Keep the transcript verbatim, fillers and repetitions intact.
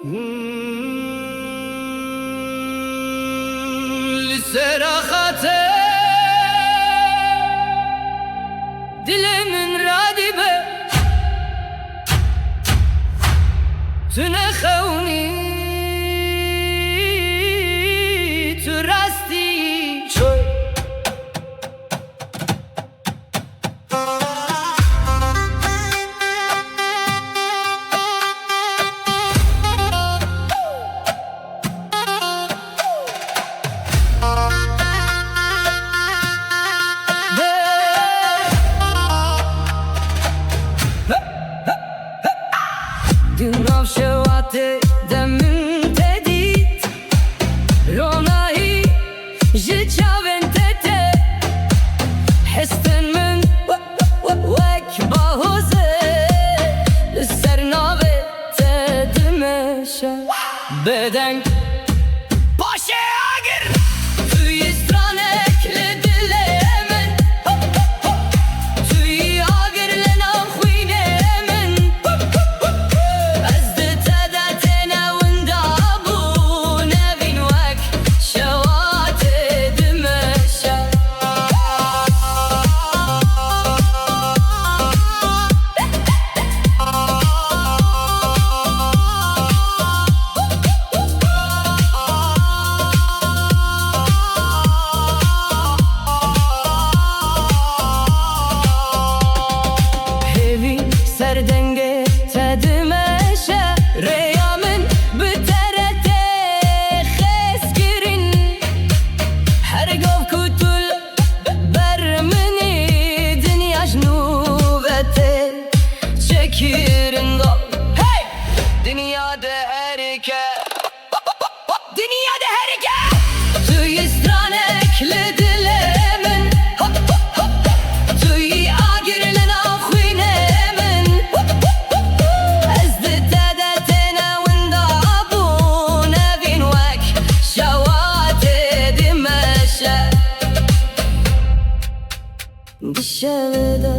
Li ser axate dilê min radibe, tu nexewnî, tu rastî çoy. Di nav şewatê de min te dît, ronahî ji çavên te te, hestên min we-, we-, we-, wek bahoze li ser navê te dimeşe. Bêdeng paşê agir, tu yî stranek li dilê min. Tu yî agir li nav xwînê min. Ez di te de têne winda bû, nevîn wek şewatê dimeşe. Hêvî ser dengê te dimeşe, rêya min bi te re tê xêzkirin. Her gav ku tu li ber min î, dinya ji nû ve tê çêkirin. Hey! Dinya diherike. Dinya diherike. Tu yî stranek li dilê min. Tu yî agir li nav xwînê min. Ez di te de têne winda bû, nevîn wek şewatê dimeşe. Di şevê de